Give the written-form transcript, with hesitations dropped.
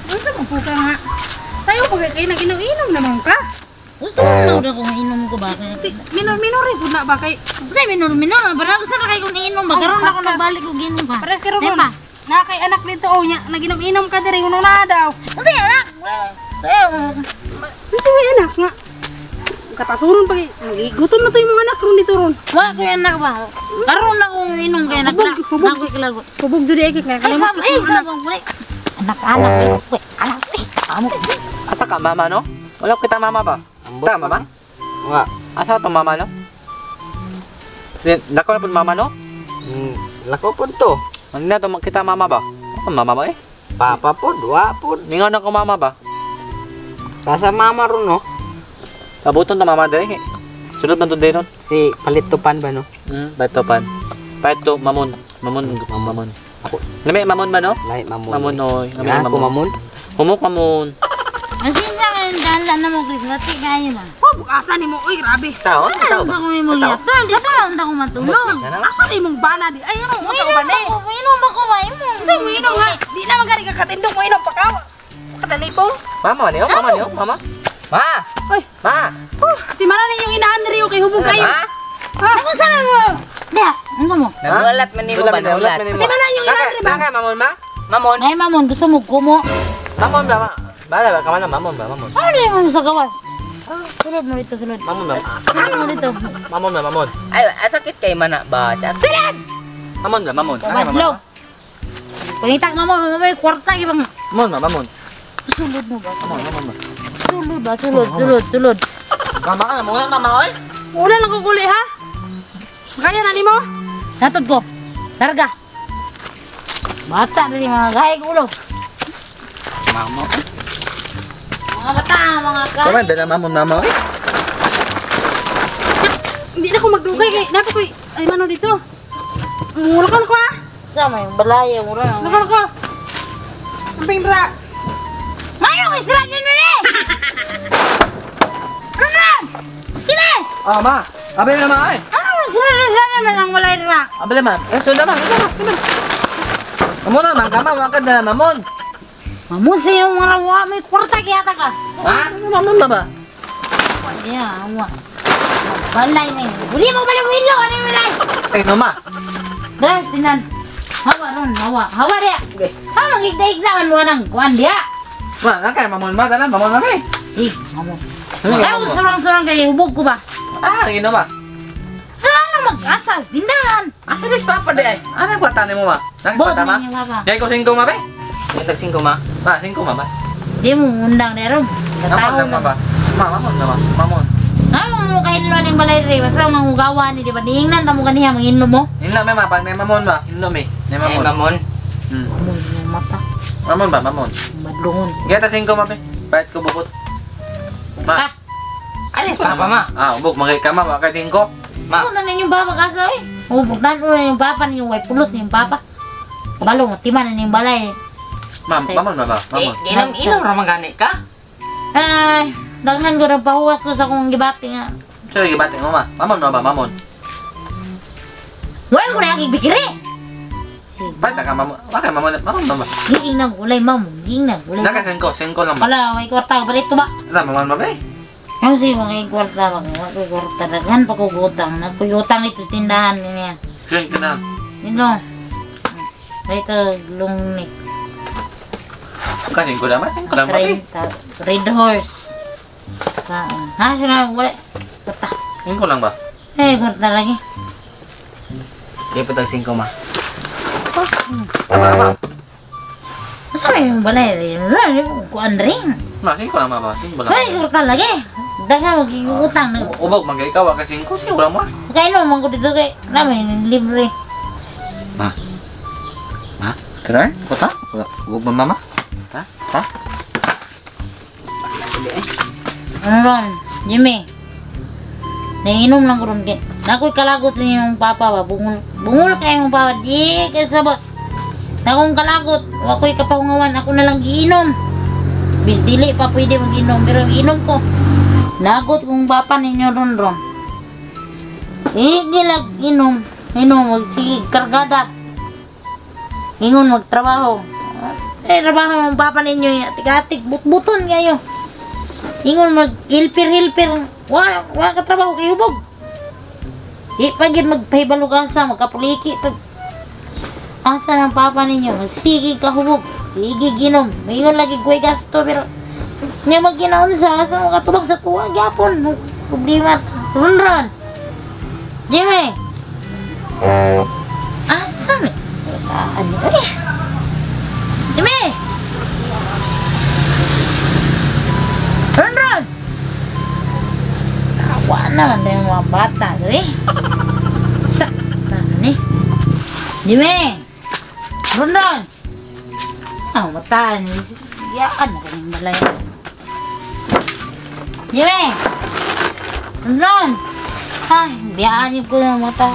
Unsa man po ka nga? Sayo pa kay nag-inom-inom naman ka. Gusto mo na daw kung inom ko ba? Minor-minor rin pud na ba kay Kasi minor-minor, parang sa na kayo kung iinom ba? Karon ako nagbalik og inom ba? Pares ka ron. Di ba? Na kay anak dito oh nya nag-inom-inom ka diri uno na daw. Unsa yan, anak? Sayo. Unsa may anak nga? Katasuron pa kay gutom na to yung mga anak ron dito ron. Wala ko yan anak ba? Karon na kung inom kay anak na. Hubog, hubog. Ako'y kalagot. Hubog jud ay kay Ay, kalimot sab ko ay, sa mga anak. sabong ko anak, anak, anak, eh, amo. Asa ka mama no? Wala kita mama ba? Ambot. Ta mama? Nga. Asa to mama no? Si dako na pud mama no? Lako pod to. Ano na to kita mama ba? Ako mama ba eh? Papa pod, wa pod. Mingaw na ko mama ba? Nasa mama ron no. Abuton ta mama dere. Sulod man to dere. Si palitupan ba no? Batopan. Pato mamon. Mamon mamon. Ako. Lami mamon ba no? Lahi mamon. Mamon oy. Lami Nga, ko mamon. mamon. Humok mamon. Masinsa ka yung dala na mo, Chris. Bati kayo ba? Oh, bukasa nimo oy grabe. Tao? Ano ba kung imong yato? Dito lang ta ko matulog. Asa na imong bana di? Ay ano mo ka ba ni? Ako, inom ba ko ba? Imong. Unsa mo inom ha? Di na man gani ka katindog mo inom pa ka. Kadali po. Mama niyo? Mama niyo? Mama? Ma! Oy, Ma! di man na yung inahan diri okay hubog kayo. Ma! Ha? Ano sa mo? Diya, ano mo? Nagulat man nimo ba nagulat? Di ba na yung inahan diri ba? Naka mamon ma? Mamon. Ay, mamon, gusto mo kumo? Mamon ba? Ma? Bala ba kaman mamon ba? Mamon. Ano din mo sa gawas? Sulod mo dito, sulod. Mamon ba? Sulod mo dito. Mamon ba? Mamon. Ay, asakit kay mana ba? Chat. Sulod! Mamon ba? Mamon. Ay, mamon. Madlaw. Pangitag mamon, mamay kwarta gibang. Mamon ba? Mamon. Sulod mo ba? Mamon, mamon ba? Sulod ba? Sulod, sulod, sulod. Mama ka, muna mama oy. Wala lang ko guli ha. Kaya na nimo? Natod ko. Larga. Bata na mga gahay ulo. Mama. Mga bata, mga gahay. Kaman dala mamon mama oy. Hindi na ko magdugay kay napa koy ay mano dito. Mula ka na ko ha. Sama yung balaya mo rin. Mula ka na ko. Amping ra. Mayroong isra din nun eh! Ronald! Jimmy! Ah, ma. Abay na ma ay. Ano mo sila rin sila naman ang balay na? Abay ma. Eh, sunod ma. Sunod ma. Mamon na man kama, wa ka dala mamon. Mamon sa iyong mga rawa, may kwarta kaya ka. Ha? Mamon ba ba? Yeah, awa. Balay na yun. Huli mo pala mo ilo, ano yung balay? Eh, no ma. Dras, tinan. Hawa ron, hawa. Hawa diya. Okay. Ha, mangigda-igda man mo nang kuan diya. Ma, na kay mamon ma dala mamon ma be. Eh, mamon. Ano Ay, surang-surang kayo, hubog ko ba? Ah, lagi no ma. Ano mag-asas, tindahan. Asa dis papa di ay? Ano kwarta nimo ma? Nang Bot kwarta ma? ninyo, papa. Yay ko singko ma be. Yung tag singko ma. Ma, singko ma ba? Di mo undang na ron. Mamon lang ma ba? Ma, mamon na ma. Mamon. Ano mo kahinlo ning balay rin? Basta mangugawa ni, di ba? Diingnan ta mo ganiha, manginlo mo. Inlo me ma, pag may mamon ba? Inlo me. May Eh, mamon. mamon. Mamon yung mata. Mamon ba, mamon? Madlungon. Gata singko ma be. Bayad ko bukot. Ma. Ah, Alis papa ma. Ah, ubog magay ka ma, wa kay singko. Ma. Ano na ninyong papa kaso eh? Ubog na yung papa ninyo, way pulot ninyong papa. Kabalo mo, tima na ninyong balay. Ma, mamon ba ba? Eh, Mamon. ginom inom ra man gani ka. Ay, daghan ko rin pahuwas ko sa akong gibati nga. Sorry, gibati mo ma. Mamon ba ba, mamon? Wala ko na akong bikiri! Bayad ka mamon. Wa kay mamon, mamon ba ba? Giing na gulay, mamon. Giing na gulay. Naka singko, singko lang ba? Wala, may kwarta ko. Palito ba? Sa mamon ba be? Ano siya mga kwarta ba? Wala kwarta. Daghan pa ko gutang. Nagkuyutang dito sa tindahan niya. Singko na. Dito. Dito, long neck. Ka singko lang ma, singko lang ba be? 30. Red horse. Kaon. Ha? Sino? Wala. Kwarta. Singko lang ba? Eh, kwarta lagi. Di pa tag singko ma. Masa may yung balay rin? Kuan rin. Ma, singko lang ma ba? Singko lang. Ay, kwarta lagi. Daghan magigutang. Ubog magay ka wa kay singko, singko lang ma. Kainom man ko dito kay namin libre. Ma. Ma, try? Kota? Ubog ma mama? Ta? Ta? Ano ron? Jimmy. Naiinom lang ko ron kay. Nakoy kalagot ninyong papa ba? Bungol, bungol kay mong papa. Di kay sabot. Nakong kalagot, wakoy kapahungawan, ako na lang giinom. Bis dili pa pwede mag-inom, pero inom ko. Nagot kong papa ninyo ron ron. Sige lang inom, inom, sige kargada. Ingon magtrabaho. Eh, trabaho mong papa ninyo, atik-atik, but-buton kayo. Ingon mag hilpir-hilpir, wa ka trabaho kay hubog. Di pa gid magpahibalo asa, magkapuliki tag asa ng papa ninyo, sige ka hubog, sige ginom. Ingon lagi kuy gasto pero nya magginaon sa asa mo katubag sa tuwa gyapon. Problema ron-ron. Jimmy. Asa mi? Ano eh? Jimmy! Ron-ron! Tawa na man yung mga bata, eh. Sa, ni. Jimmy! Ron-ron! Ah, mataan. Yaan na kaming malay. Jimmy! Ron-ron! Ay, biyaan ko yung mata.